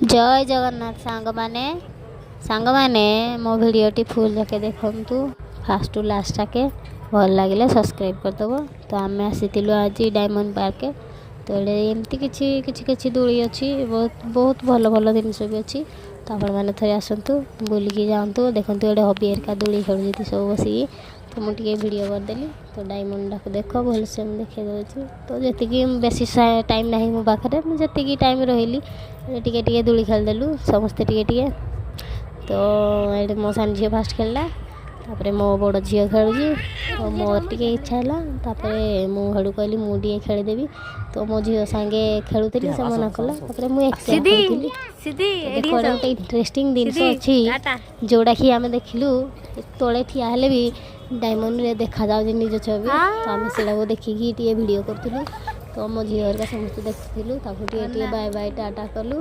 ଜୟ ଜଗନ୍ନାଥ ସାଙ୍ଗମାନେ। ସାଙ୍ଗମାନେ, ମୋ ଭିଡ଼ିଓଟି ଫୁଲ୍ ଯାକେ ଦେଖନ୍ତୁ, ଫାଷ୍ଟ ଟୁ ଲାଷ୍ଟ ଯାକେ। ଭଲ ଲାଗିଲେ ସବସ୍କ୍ରାଇବ୍ କରିଦେବ। ତ ଆମେ ଆସିଥିଲୁ ଆଜି ଡାଇମଣ୍ଡ ପାର୍କ। ତ ଏଠି ଏମିତି କିଛି କିଛି କିଛି ଦୋଳି ଅଛି, ବହୁତ ବହୁତ ଭଲ ଭଲ ଜିନିଷ ବି ଅଛି। ତ ଆପଣମାନେ ଥରେ ଆସନ୍ତୁ, ବୁଲିକି ଯାଆନ୍ତୁ। ଦେଖନ୍ତୁ, ଏଠି ହବି ହେରିକା ଦୋଳି ଖେଳୁଛନ୍ତି ସବୁ ବସିକି। ତ ମୁଁ ଟିକେ ଭିଡ଼ିଓ କରିଦେଲି। ତ ଡାଇମଣ୍ଡଟାକୁ ଦେଖ ଭଲସେ, ମୁଁ ଦେଖାଇ ଦେଉଛି। ତ ଯେତିକି ବେଶୀ ଟାଇମ୍ ନାହିଁ ମୋ ପାଖରେ, ମୁଁ ଯେତିକି ଟାଇମ୍ ରହିଲି, ଟିକେ ଟିକେ ଦୋଳି ଖେଳିଦେଲୁ ସମସ୍ତେ ଟିକେ ଟିକେ। ତ ଏଠି ମୋ ସାନ ଝିଅ ଫାଷ୍ଟ ଖେଳିଲା, ତାପରେ ମୋ ବଡ଼ ଝିଅ ଖେଳୁଛି। ତ ମୋର ଟିକେ ଇଚ୍ଛା ହେଲା, ତାପରେ ମୁଁ ହେଠୁ କହିଲି ମୁଁ ଟିକେ ଖେଳିଦେବି। ତ ମୋ ଝିଅ ସାଙ୍ଗେ ଖେଳୁଥିଲି, ସେ ମନା କଲା। ତାପରେ ମୁଁ ଏକା ଖେଳୁଥିଲି। ଦେଖ, ଏଇଟା ଗୋଟେ ଇଣ୍ଟରେଷ୍ଟିଂ ଜିନିଷ ଅଛି, ଯେଉଁଟାକି ଆମେ ଦେଖିଲୁ, ତଳେ ଠିଆ ହେଲେ ବି ଡାଇମଣ୍ଡରେ ଦେଖାଯାଉଛି ନିଜ ଛବି। ତ ଆମେ ସେଇଟାକୁ ଦେଖିକି ଟିକେ ଭିଡ଼ିଓ କରୁଥିଲୁ। ତ ମୋ ଝିଅ ହେରିକା ସମସ୍ତେ ଦେଖୁଥିଲୁ। ତାକୁ ଟିକେ ଟିକେ ବାଏ ବାଏ ଟାଟା କଲୁ।